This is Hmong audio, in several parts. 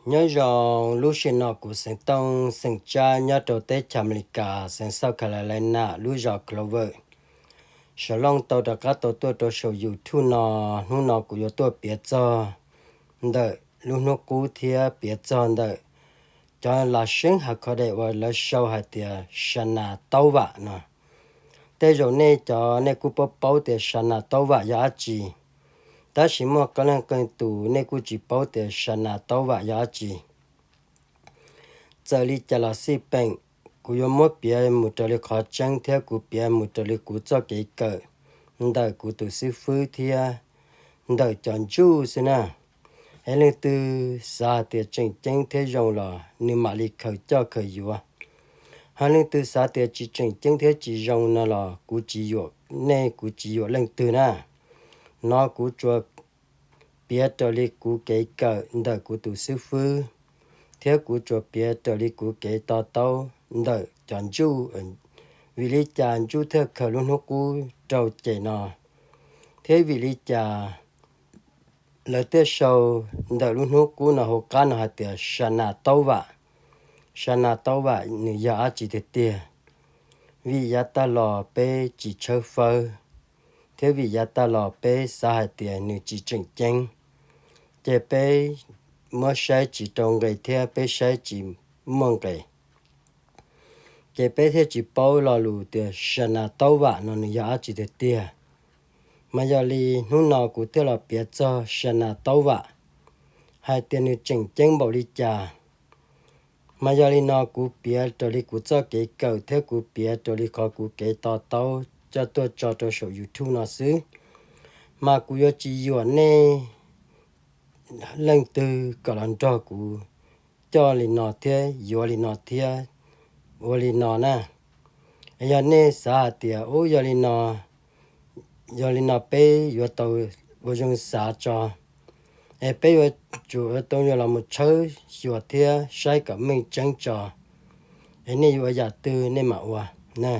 Nyob zoo, lub sij hawm no kuv xeem Tooj xeem Tsab nyob rau teb chaws Amelikas, xeev South Carolina, lub zos Clover, Sam Looj tau rov qab tau tuaj rau saum YouTube no. Hnub no kuv yuav tuaj piav txog ntawm lub hnub qub thiab piav txog ntawm cov lam seeb hav kho de uas lawv sau hais tias Sa Nas Taub Vam no. Tej zaum nej cov nej kuj paub paub tias Sa Nas Taub Vam yog dab tsi, tab sis muaj qee leej qee tus nej kuj tsis paub tias Sa Nas Taub Vam yog dab tsi. Txawm li cas los xij peem, kuv yuav muab piav mus raws li qhov tseeb thiab kuv piav mus raws li kuv txoj kev kawm ntawm kuv tus xib fwb thiab ntawm cov ntsuj xwb na. Es leej twg xav hais tias tseem ceeb thiab zoo los nws mam li khaws coj khaws yuav. Ho leej twg xav tias tsis tseem ceeb thiab tsis zoo no los kuv tsis yuam nej, kuv tsis yuam leej twg na. No kuv tsuas piav raws li kuv kev kawm ntawm kuv tus xib fwb, thiab kuv tsuas piav raws li kuv kev to taub ntawm cov ntsuj, vim li cas ntsuj thiaj khaws lub hnub qub rau cem no, thiab vim li cas lawv thiaj sau ntawm lub hnub qub no hauv qab no hais tias Sa Nas Taub Vam. Sa Nas Taub Vam nws yog dab tsi tiag tiag? Vim yav tag los peb tsis tshawb fawb, thiab vim yav tag los peb xav hais tias nws tsis tseem ceeb, ces peb muab saib tsis rau nqe thiab peb saib tsis muaj nqe, ces peb thiaj tsis paub lo lus tias Sa Nas Taub Vam no nws yog dab tsi tiag tiag. Mas yog li hnub no kuv thiaj los piav txog Sa Nas Taub Vam hais tias nws tseem ceeb npaum li cas. Mas yog li no kuv piav raws li kuv txoj kev kawm thiab kuv piav raws li qhov kuv kev to taub coj tuaj tso rau saum YouTube no xwb. Mas kuv yuav tsis yuam nej leej twg kom los nrog kuv coj li no thiab yuav li no thiab ua li no na. Yog nej xav hais tias ub yog li no, yog li no peb yuav tau ua zoo xav tso, es peb yuav tsum ua tau yuav los mus tshawb xyuas thiab saib kom meej tseeb tso, es nej yuav ua yam twg nej mam ua na.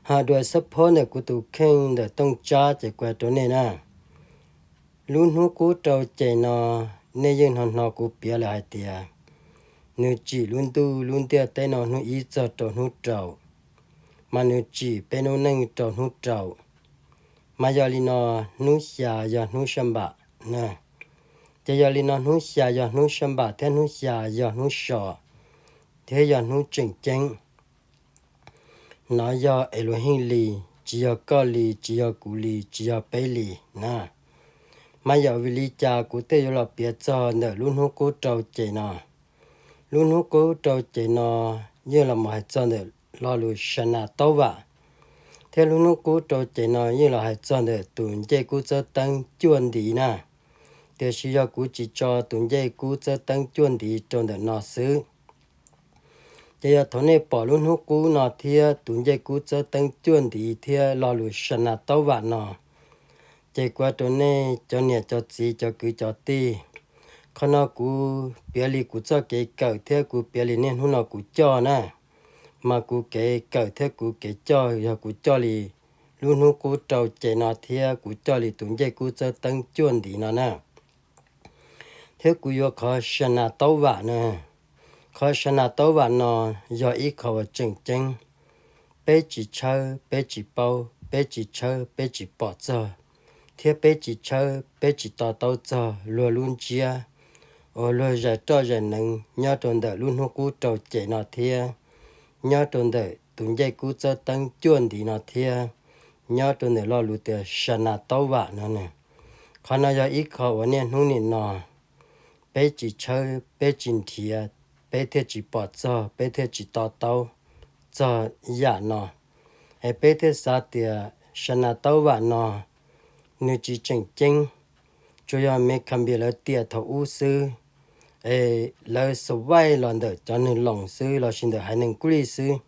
Ho dua xab phob ntawm kuv tus kheej ntawm Tooj Tsab ces kuv hais rau nej na, lub hnub qub rau cem no, nej yeej hnov hnov kuv piav lawm hais tias nws tsim lub ntuj lub ntiaj teb no hnub ib txog rau hnub rau, mas nws tsim peb noob neej rau hnub rau. Mas yog li no hnub xya yog hnub sab npam na. Ces yog li no hnub xya yog hnub sab npam thiab hnub xya yog hnub so thiab yog hnub tseem ceeb. No yog Elohim li, tsis yog koj li, tsis yog kuv li, tsis yog peb li na. Mas yog vim li cas kuv thiaj yuav los piav txog ntawm lub hnub qub rau cem no? Lub hnub qub rau cem no yeej los mus hais txog ntawm lo lus Sa Nas Taub Vam, thiab lub hnub qub rau cem no yeej los hais txog ntawm tus ncej kub txawb teeb cuaj ntiv na. Tiam sis yog kuv tsis tso tus ncej kub txawb teeb cuaj ntiv rau ntawm no xwb. Ces yog thaum nej pom lub hnub qub no thiab tus ncej kub txawb teeb cuaj ntiv thiab lo lus Sa Nas Taub Vam no, ces kuv hais rau nej cov niam cov txiv cov kwv cov tij, qhov no kuv piav li kuv txoj kev kawm thiab kuv piav li niaj hnub no kuv coj na. Mas kuv kev kawm thiab kuv kev coj yog kuv coj li lub hnub qub rau cem no thiab kuv coj li tus ncej kub txawb teeb cuaj ntiv no na. Thiab kuv yuav qhov Sa Nas Taub Vam na. Qhov Sa Nas Taub Vam no yog ib qho uas tseem ceeb, peb tsis tshawb peb tsis paub, peb tsis tshawb peb tsis pom txog, thiab peb tsis tshawb peb tsis to taub txog luag lub ntsiab uas luag zais roj zais neev nyob rau ntawm lub hnub qub rau cem no thiab nyob rau ntawm tus ncej kub txawb teeb cuaj ntiv no thiab nyob rau ntawm lo lus tias Sa Nas Taub Vam no na. Qhov no yog ib qho uas niaj hnub nim no peb tsis tshawb peb tsis nrhiav, peb thiaj tsis pom txog peb thiaj tsis to taub txog yam no. Es peb thiaj xav tias Sa Nas Taub Vam no nws tsis tseem ceeb, tsuas yog me kham npias lawv tiam thaum ub xwb. Es lawv survive los ntawm cov neeg loos xwb lossis ntawm haiv neeg Kuj Lij xwb.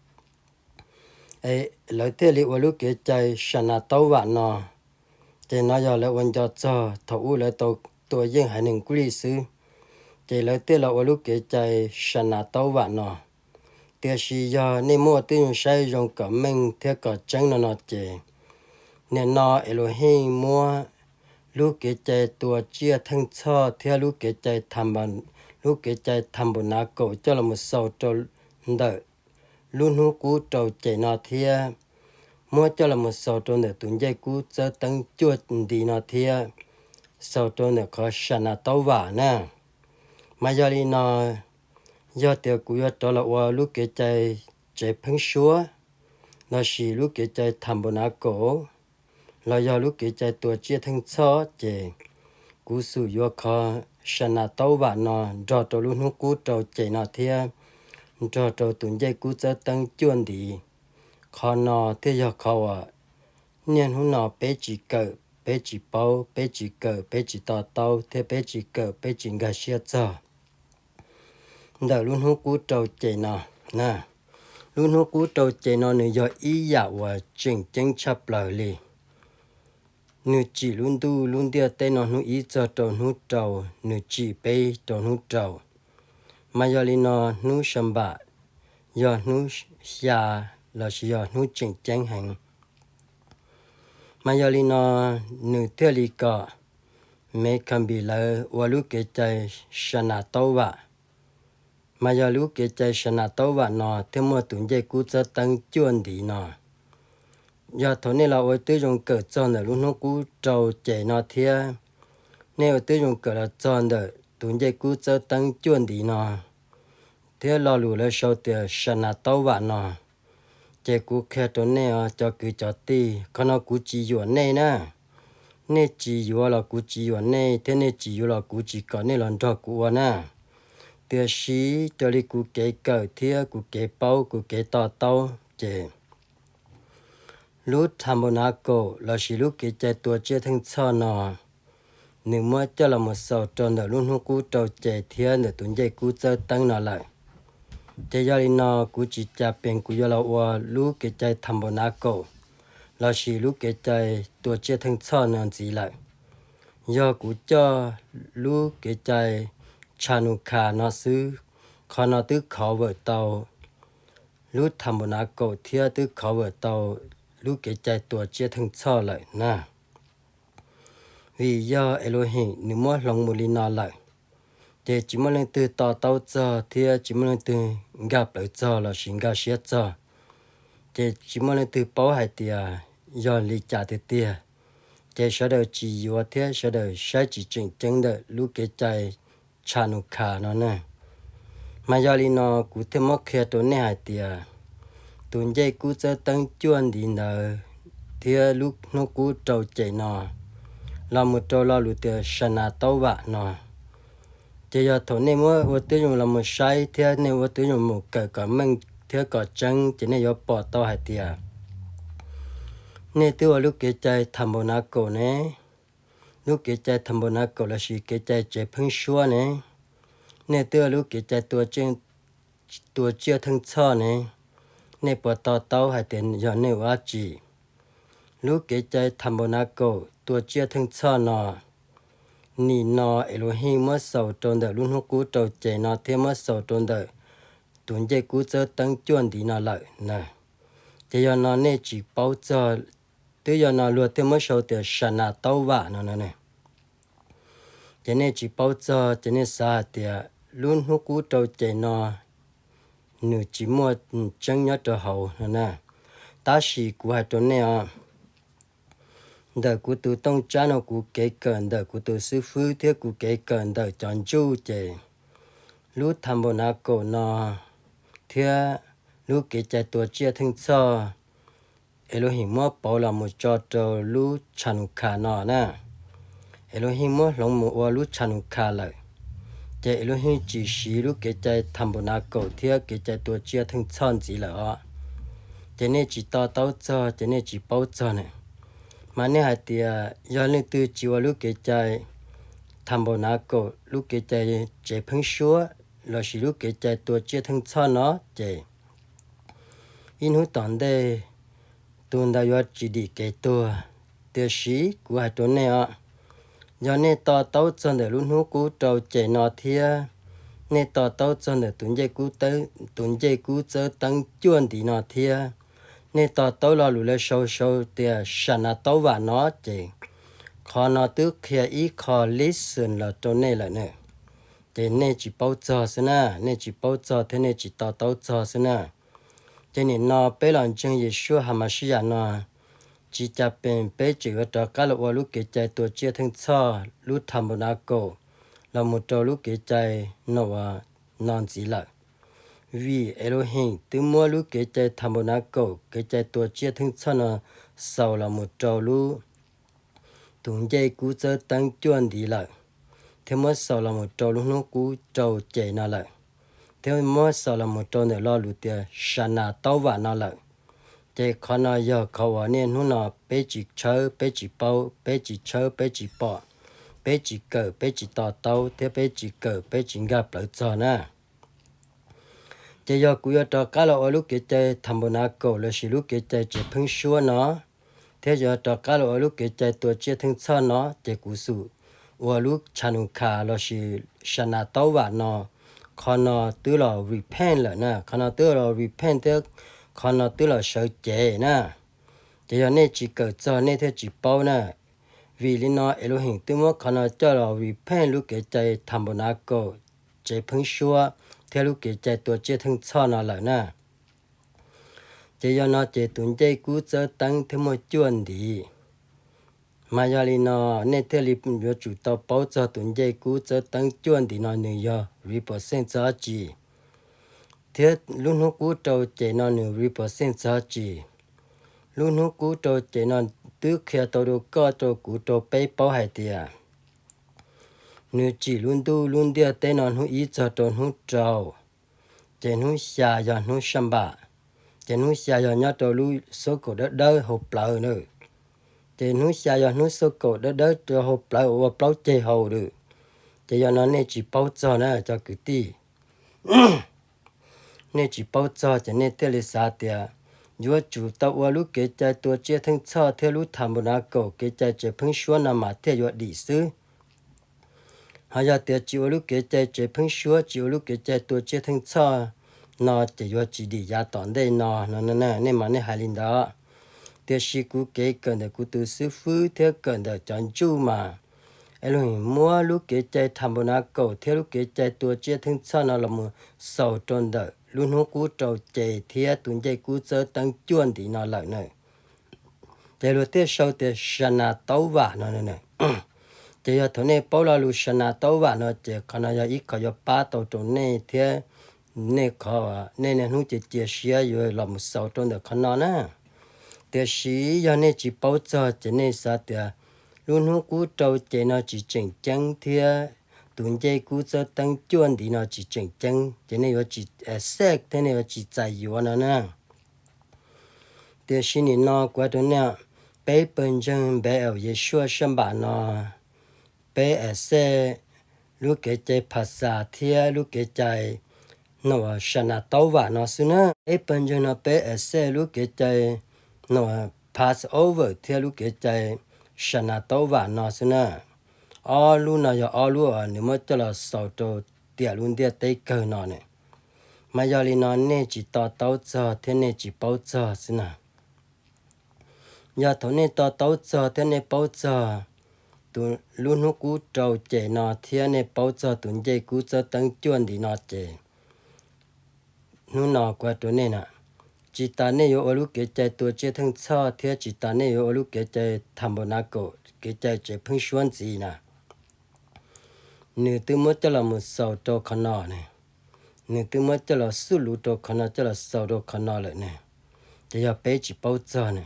Es lawv thiaj li ua lub kev cai Sa Nas Taub Vam no. Ces no yog lawv ua nco txog thaum ub lawv tau tua yeej haiv neeg Kuj Lij xwb, ces lawv thiaj los ua lub kev cai Sa Nas Taub Vam no. Tiam sis yog nej muaj tib zoo saib zoo kom meej thiab kom tseeb no no ces, nim no Elohim muab lub kev cai tua tsiaj theej txhoj thiab lub kev cai, lub kev cai Thas Npus Nav Kaum coj los mus xaus rau ntawm lub hnub qub rau cem no thiab muab coj los mus xaus rau ntawm tus ncej kub txawb teeb cuaj ntiv no thiab xaus rau ntawm qhov Sa Nas Taub Vam na. Mas yog li no, yog tias kuv yuav rov los ua lub kev cai tsev pheeb suab lossis lub kev cai Thas Npus Nav Kaum los yog lub kev cai tua tsiaj theej txhoj ces kuv xum yuav qhov Sa Nas Taub Vam no nrog rau lub hnub qub rau cem no thiab nrog rau tus ncej kub txawb teeb cuaj ntiv. Qhov no thiaj yog qhov uas niaj hnub no peb tsis kawm, peb tsis paub, peb tsis kawm, peb tsis to taub thiab peb tsis kawm, peb tsis nkag siab txog ntawm lub hnub qub rau cem no na. Lub hnub qub rau cem no nws yog ib yam uas tseem ceeb tshaj plaws li. Nws tsim lub ntuj lub ntiaj teb no hnub ib txog rau hnub rau, nws tsim peb rau hnub rau. Mas yog li no, hnub Sa Npam yog hnub xya lossis yog hnub tseem ceeb heev. Mas yog li no, nws thiaj li kom Mev Khas Npis lawv ua lub kev cai Sa Nas Taub Vam. Mas yog lub kev cai Sa Nas Taub Vam no thiaj muaj tus ncej kub txawb teeb cuaj ntiv no. Yog thaum nej los ua twb zoo kawm txog ntawm lub hnub qub rau cem no thiab nej ua twb zoo kawm los txog ntawm tus ncej kub txawb teeb cuaj ntiv no thiab lo lus lawv sau tias Sa Nas Taub Vam no, ces kuv qhia rau nej os cov kwv cov tij, qhov no kuv tsis yuam nej na. Nej tsis yuav los kuv tsis yuam nej, thiab nej tsis yuav los kuv tsis kom nej los nrog kuv ua na. Tiam sis raws li kuv kev kawm thiab kuv kev paub kuv kev to taub ces lub Thas Npus Nav Kaum lossis lub kev cai tua tsiaj theej txhoj no, nws muab coj los mus xaus rau ntawm lub hnub qub rau cem thiab ntawm tus ncej kub txawb teeb no lawm. Ces yog li no kuv tsis cas pees kuv yuav los ua lub kev cai Thas Npus Nav Kaum lossis lub kev cai tua tsiaj theej txhoj no ntxiv lawm. Yog kuv coj lub kev cai Tsha Nus Khas no xwb, qhov no twb cover tau lub Thas Npus Nav Kaum thiab twb cover tau lub kev cai tua tsiaj theej txhoj lawm na. Vim yog Elohim nws muab hloov mus li no lawm, ces tsis muaj leej twg to taub txog thiab tsis muaj leej twg nkag plaws txog lossis nkag siab txog. Ces tsis muaj leej twg paub hais tias yog li cas tiag tiag. Ces sawv daws tsis yuav thiab sawv daws saib tsis tseem ceeb ntawm lub kev cai Tsha Nus Khas no na. Mas yog li no kuv thiaj muab qhia rau nej hais tias tus ncej kub txawb teeb cuaj ntiv ntawd thiab lub hnub qub rau cem no los mus rau lo lus tias Sa Nas Taub Vam no. Ces yog thaum nej muab ua tib zoo los mus saib thiab nej ua tib zoo mus kawm kom meej thiab kom tseeb ces nej yuav pom tau hais tias nej twb ua lub kev cai Thas Npus Nav Kaum ne, lub kev cai Thas Npus Nav Kaum lossis kev cai tsev pheeb suab ne, nej twb ua lub kev cai tua tsiaj theej txhoj ne, nej puas to taub hais tias yog nej ua dab tsi? Lub kev cai Thas Npus Nav Kaum tua tsiaj theej txhoj no, nim no Elohim muab xaus rau ntawm lub hnub qub rau cem no thiab muab xaus rau ntawm tus ncej kub txawb teeb cuaj ntiv no lawm na. Ces yog no nej tsis paub txog, twb yog no luag thiaj muab sau tias Sa Nas Taub Vam no no ne. Ces nej tsis paub txog ces nej xav hais tias lub hnub qub rau cem no nws tsis muaj tseeb nyob rau hauv no na. Tab sis kuv hais rau nej os, ntawm kuv tus tooj tsab no kuv kev kawm ntawm kuv tus xib fwb thiab kuv kev kawm ntawm cov ntsuj ces lub Thas Npus Nav Kaum no thiab lub kev cai tua tsiaj theej txhoj Elohim muab pauv los mus tso rau lub Tsha Nus Khas no na. Elohim muab hloov mus ua lub Tsha Nus Khas lawm, ces Elohim tsis siv lub kev cai Thas Npus Nav Kaum thiab kev cai tua tsiaj theej txhoj ntxiv lawm os. Ces nej tsis to taub txog ces nej tsis paub txog ne. Mas nej hais tias yog leej twg tsis ua lub kev cai Thas Npus Nav Kaum lub kev cai tsev pheeb suab lossis lub kev cai tua tsiaj theej txhoj no ces ib hnub tom ntej tus ntawd yuav tsis dim kev tuag. Tiam sis kuv hais rau nej os, yog nej to taub txog ntawm lub hnub qub rau cem no thiab nej to taub txog ntawm tus ncej kub txawb teeb cuaj ntiv no thiab nej to taub lo lus lawv sau sau tias Sa Nas Taub Vam no ces Qhov no twb qhia ib qho lesson los rau nej lawm na, ces nej tsis paub txog xwb na, nej tsis paub txog thiab nej tsis to taub txog xwb na. Ces nim no peb los ntseeg Yeshua Hamashiyas no, tsis cas pes peb tseem yuav rov qab los ua lub kev cai tua tsiaj theej txhoj lub tabernacle los mus rau lub kev cai no ua no ntxiv lawm. Vim Elohim twb muab lub kev cai tabernacle, kev cai tua tsiaj theej txhoj no xaus los mus rau lub tus ncej kub txawb teeb cuaj ntiv lawm, thiab muab xaus los mus rau lub hnub qub rau ces no lawm, thiab muab xaus los mus rau ntawm lo lus tias Shana Tauva no lawm. Ces qhov no yog qhov uas niaj hnub no peb tsis tshawb peb tsis paub, peb tsis tshawb peb tsis pom, peb tsis kawm peb tsis to taub, thiab peb tsis kawm peb tsis nkag plawv txog na. Ces yog kuv yuav rov qab los ua lub kev cai tabernacle lossis lub kev cai tsev pheeb suab no, thiab yuav rov qab los ua lub kev cai tua tsiaj theej txhoj no, ces kuv xum ua lub Chanukah lossis Shana Tauva no, qhov no twb los repent lawm na, qhov no twb los repent thiab qhov no twb los sawv cev na. Ces yog nej tsis kawm txog nej thiaj tsis paub na. Vim li no Elohim twb muab qhov no coj los repent lub kev cai tabernacle, tsev pheeb suab, thiab lub kev cai tua tsiaj theej txhoj no lawm na. Ces yog no ces tus ncej kub txawb teeb thiaj muaj cuaj ntiv. Mas yog li no nej thiaj li yuav tsum tau paub txog tus ncej kub txawb teeb cuaj ntiv no nws yog represent txog dab tsi, thiab lub hnub qub rau ces no nws represent txog dab tsi. Lub hnub qub rau ces no twb qhia tau rau koj rau kuv rau peb paub hais tias nws tsim lub ntuj lub ntiaj teb no hnub ib txog rau hnub rau, ces hnub xya yog hnub saj npam, ces hnub xya yog nyob rau lub xab kaum dawb dawb hauv plawv na. Ces hnub xya yog hnub xab kaum dawb dawb rau hauv plawv uas ua plaub ceg hauv lawm. Ces yog no nej tsis paub txog na cov kwv tij. Nej tsis paub txog ces nej thiaj li xav tias yuav tsum tau ua lub kev cai tua tsiaj theej txhoj thiab lub tabernacle, kev cai tsev pheeb suab no mas thiaj yuav dim xwb. Ho yog tias tsis ua lub kev cai tsev pheeb suab, tsis ua lub kev cai tua tsiaj theej txhoj no ces yuav tsis dim yav tom ntej no no. Nej mas nej hais li ntawd, tiam sis kuv kev kawm ntawm kuv tus xib fwb thiab kawm ntawm cov ntsuj mas Elohim muab lub kev cai tabernacle thiab lub kev cai tua tsiaj theej txhoj no los mus xaus rau ntawm lub hnub qub rau ces thiab tus ncej kub txawb teeb cuaj ntiv no lawm na. Ces luag thiaj sau tias Shana Tauva no. Ces yog thaum nej paub lo lus Shana Tauva no ces qhov no yog ib qho yuav pab tau rau nej thiab nej qhov nej niaj hnub cia cia siab yuav los mus xaus rau ntawm qhov no na. Tiam sis yog nej tsis paub txog ces nej xav tias lub hnub qub rau ces no tsis tseem ceeb thiab tus ncej kub txawb teeb cuaj ntiv no tsis tseem ceeb ces nej yuav tsis accept thiab nej yuav tsis txais yuav no na. Tiam sis nim no kuv hais rau nej, peb pawg ntseeg Npev Yeshua saj npam no, peb accept lub kev cai Phas Xas thiab lub kev cai no Shana Tauva no xwb na. Peb pawg ntseeg no peb accept lub kev cai no Passover thiab lub kev cai Shana Tauva no xwb na. Ob lub no yog ob lub uas nws muab coj los xaus rau tiam lub ntiaj teb kawg no ne. Mas yog li no nej tsis to taub txog thiab nej tsis paub txog xwb na. Yog thaum nej to taub txog thiab nej paub txog tus lub hnub qub rau ces no thiab nej paub txog tus ncej kub txawb teeb cuaj ntiv no ces hnub no kuv hais rau nej na, tsis tas nej yuav ua lub kev cai tua tsiaj theej txhoj thiab tsis tas nej yuav ua lub kev cai tabernacle, kev cai tsev pheeb suab ntxiv na, nws twb muab coj los mus xaus rau qhov no ne. Nws twb muab coj los xub lus rau qhov no, coj los xaus rau qhov no lawm ne. Ces yog peb tsis paub txog ne,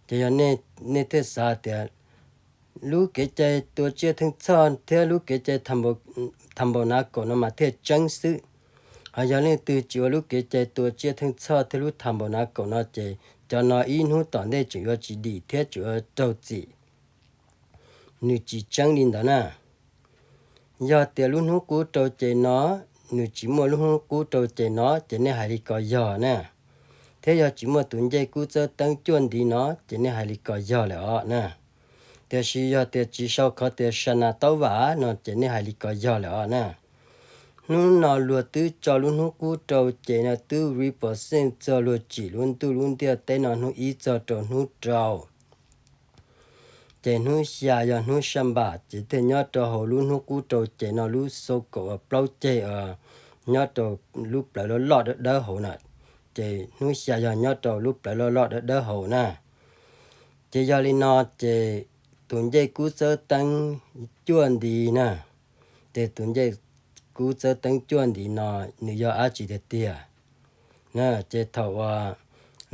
ces yog nej thiaj xav tias lub kev cai tua tsiaj theej txhoj thiab lub kev cai tabernacle no mas thiaj tseeb xwb. Ho yog leej twg tsis ua lub kev cai tua tsiaj theej txhoj thiab lub tabernacle no ces cov no ib hnub tom ntej tseem yuav tsis dim thiab tseem yuav raug txim. Nws tsis tseeb li ntawd na. Yog tias lub hnub qub rau ces no, nws tsis muaj lub hnub qub rau ces no ces nej hais li ko yog na. Thiab yog tsis muaj tus ncej kub txawb teeb cuaj ntiv no ces nej hais li ko yog lawm os na. Tiam sis yog tias tsis sau qhov tias Shana Tauva no ces nej hais li ko yog lawm os na. Hnub no luag twb tso lub hnub qub rau ces no twb represent txog luag tsim lub ntuj lub ntiaj teb no hnub ib txog rau hnub rau. Ces hnub xya yog hnub sab npam, ces thiaj nyob rau hauv lub hnub qub rau ces no lub xab kaum plaub ceg nyob rau lub plawv loj loj dawb dawb hauv na. Ces hnub xya yog nyob rau lub plawv loj loj dawb dawb hauv na. Ces yog li no ces tus ncej kub txawb teeb cuaj ntiv na. Ces tus ncej kub txawb teeb cuaj ntiv no nws yog dab tsi tiag tiag? Ces thaum uas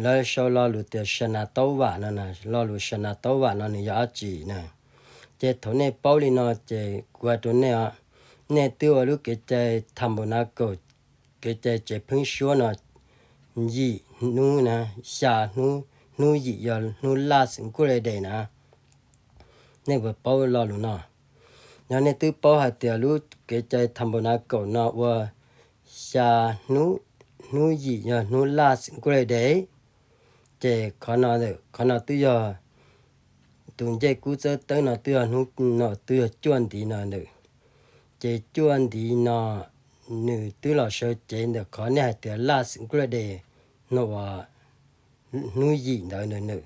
lawv sau lo lus tias sa nas taub vam no, lo lus sa nas taub vam no nws yog dab tsi na? Ces thaum nej paub li no ces kuv hais rau nej, nej twb ua lub kev cai tham npaum nav kaum, kev cai tsev pheeb suab no yim hnub na, xya hnub, hnub yim yog hnub last Friday na. Nej puas paub lo lus no? Yog nej twb paub hais tias lub kev cai tham npaum nav kaum no ua xya hnub, hnub yim yog hnub last Friday, ces qhov no, qhov no twb yog tus ncej kub txawb teeb no twb yog hnub no twb yog cuaj ntiv no ntawm. Ces cuaj ntiv no nws twb los sawv cev ntawm qhov nej hais tias last Friday no uas hnub yim ntawd nws,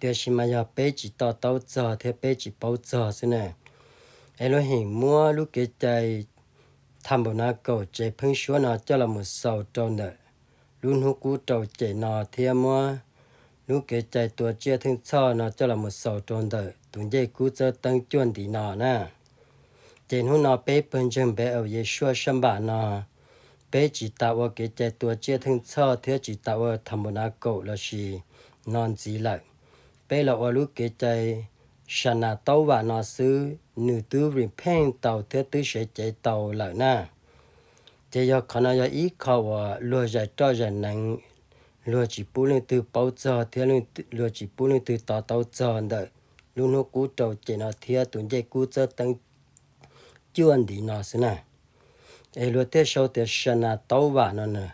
tiam sis mas yog peb tsis to taub txog thiab peb tsis paub txog xwb na. Es lub heem muab lub kev cai tham npaum nav kaum tsev pheeb suab no coj los mus xaus rau ntawm lub hnub qub rau cem no thiab muab lub kev cai tua tsiaj theej txhoj no coj los mus xaus rau ntawm tus ncej kub txawb teeb cuaj ntiv no na. Ces hnub no peb pawg ntseeg npev aum Yesuaj sab npam no, peb tsis tas ua kev cai tua tsiaj theej txhoj thiab tsis tas ua tham npaum nav kaum lossis no ntxiv lawm. Peb los ua lub kev cai sa nas taub vam no xwb, nws twb repent tau thiab twb sawv cev tau lawm na. Ces yog qhov no yog ib qho uas luag zais roj zais neev, luag tsis pub leej twg paub txog thiab luag tsis pub leej twg to taub txog ntawm lub hnub qub rau cem no thiab tus ncej kub txawb teeb cuaj ntiv no xwb na. Es luag thiaj sau tias sa nas taub vam no na.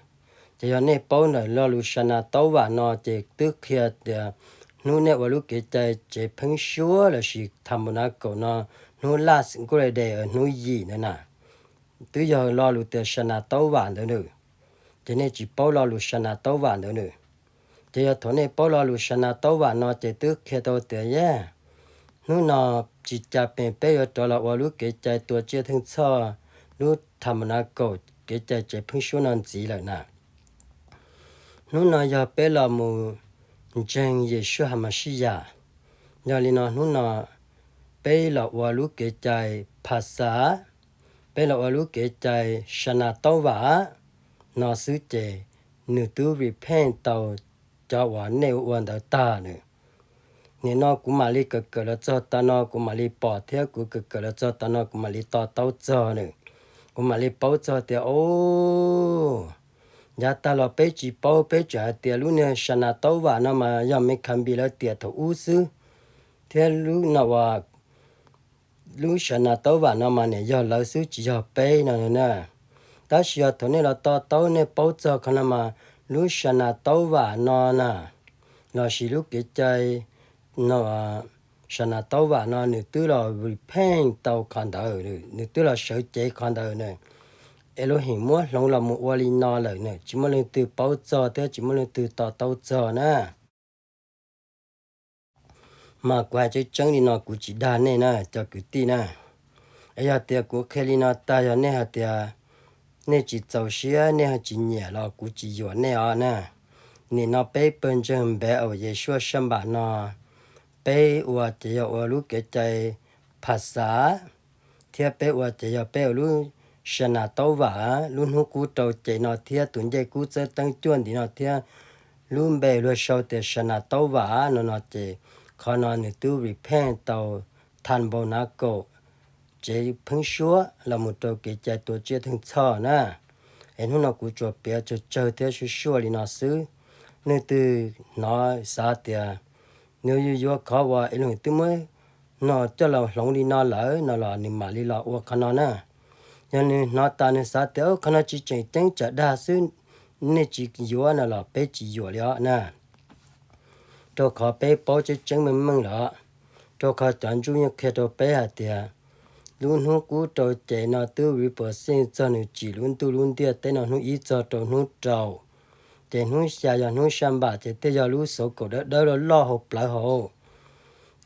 Ces yog nej paub ntawm lo lus sa nas taub vam no ces twb qhia tias hnub nej ua lub kev cai tsev pheeb suab lossis tham npaum nav kaum no, hnub last Friday hnub yim ntawd na, twb yog lo lus tias sa nas taub vam ntawd nws. Ces nej tsis paub lo lus sa nas taub vam ntawd nws. Ces yog thaum nej paub lo lus sa nas taub vam no ces twb qhia tau tias yog hnub no tsis cas pes peb yuav rov los ua lub kev cai tua tsiaj theej txhoj, lub tham npaum nav kaum kev cai tsev pheeb suab no ntxiv lawm na. Hnub no yog peb los mus ntseeg Yesuaj Has Mas Sij Yam. Yog li no hnub no peb los ua lub kev cai Phas Xas, peb los ua lub kev cai sa nas taub vam no xwb ces nws twb repent tau cov uas nej ua ntawd tag nws. Nim no kuv mam li kawm kawm los txog tav no kuv mam li pom thiab kuv kawm kawm los txog tav no kuv mam li to taub txog nws. Kuv mam li paub txog tias o, yav tag los peb tsis paub, peb tseem hais tias lub niag sa nas taub vam no mas yog me kham npis lawv tiam thaum ub xwb, thiab lub no uas lub sa nas taub vam no mas nim yog lawv xwb tsis yog peb no na. Tab sis yog thaum nej los to taub nej paub txog qhov no mas lub sa nas taub vam no na, lossis lub kev cai no, sa nas taub vam no nws twb los repent tau qhov ntawd, nws twb los sawv cev qhov ntawd na. Es lub heem muab hloov los mus ua li no lawm na, tsis muaj leej twg paub txog thiab tsis muaj leej twg to taub txog na. Mas kuv hais tseeb tseeb li no kuv tsis dag nej na cov kwv tij na. Es yog tias kuv qhia li no tag yog nej hais tias nej tsis txaus siab nej tsis nyiam los kuv tsis yuam nej os na. Nim no peb pawg ntseeg npev aum Yesuaj sab npam no, peb ua ces yog ua lub kev cai Phas Xas, thiab peb ua ces yog peb ua lub sa nas taub vam, lub hnub qub rau ces no thiab tus ncej kub txawb teeb cuaj ntiv no thiab lub npe luag sau tias sa nas taub vam no no ces qhov no nws twb repent tau tham npaum nav kaum tsev pheeb suab los mus rau kev cai tua tsiaj theej txhoj na. Es hnub no kuv tsuas piav tsawg tsawg thiab suab suab li no xwb. Leej twg hnov xav tias nws yuav yuav qhov uas es leej twb muab no coj los hloov li no lawm no los nws mam li los ua qhov no na. Yog nws hnov tas nws xav tias qhov no tsis tseem ceeb tsam dag xwb, nej tsis yuav no los peb tsis yuam li os na. Rau qhov peb paub tseeb tseeb meej meej los, rau qhov cov ntsuj yeej qhia rau peb hais tias lub hnub qub rau ces no twb report txog nws tsim lub ntuj lub ntiaj teb no hnub ib txog rau hnub rau. Ces hnub xya yog hnub sab npam ces thiaj yog lub xauv kaum dawb dawb loj loj hauv plawv hauv.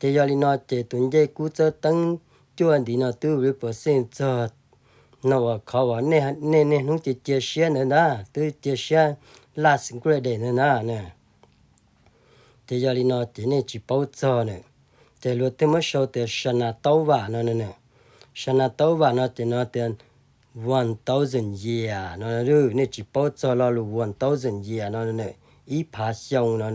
Ces yog li no ces tus ncej kub txawb teeb cuaj ntiv no twb li puas xeej txog no uas qhov uas nej niaj hnub cia cia siab ntawd ntag, twb cia siab laj xi nkuaj dej ntawd ntag. Ces yog li no ces nej tsis paub txog na. Ces luag thiaj muab sau tias sa nas taub vam no na. Sa nas taub vam no ces no tias one thousand year no, nej tsis paub txog lo lus one thousand year no, ib phav xyoo no,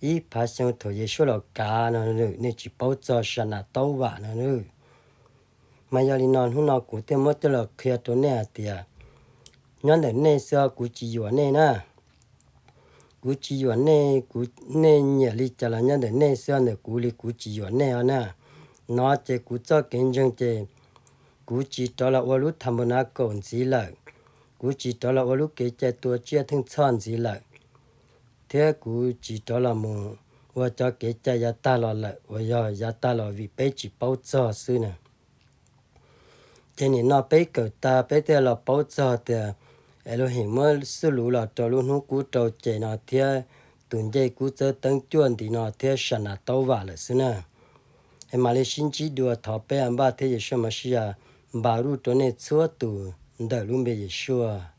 ib phav xyoo thaum Yesuas los kav no, nej tsis paub txog sa nas taub vam no. Mas yog li no hnub no kuv thiaj muab coj los qhia rau nej hais tias nyob ntawm nej xwb, kuv tsis yuam nej na. Kuv tsis yuam nej, kuv, nej nyiam li cas los nyob ntawm nej xwb, ntawm kuv li kuv tsis yuam nej os na. No ces kuv txoj kev ntseeg ces kuv tsis rov los ua lub tham npau nav kaum ntxiv lawm, kuv tsis rov los ua lub kev cai tua tsiaj theej txhoj ntxiv lawm, thiab kuv tsis rov los mus ua cov kev cai yav tag los lawm uas yog yav tag los vim peb tsis paub txog xwb na. Ces nim no peb kawm tag peb thiaj los paub txog tias Elohim muab xwb lus los rau lub hnub qub rau ces no thiab tus ncej kub txawb teeb cuaj ntiv no thiab sa nas taub vam lawm xwb na. Es mam li sib ntsib dua, thov peb Npaj thiab Yeshua Mashiach npav ruj rau nej txhua tus ntawm lub npe Yeshua.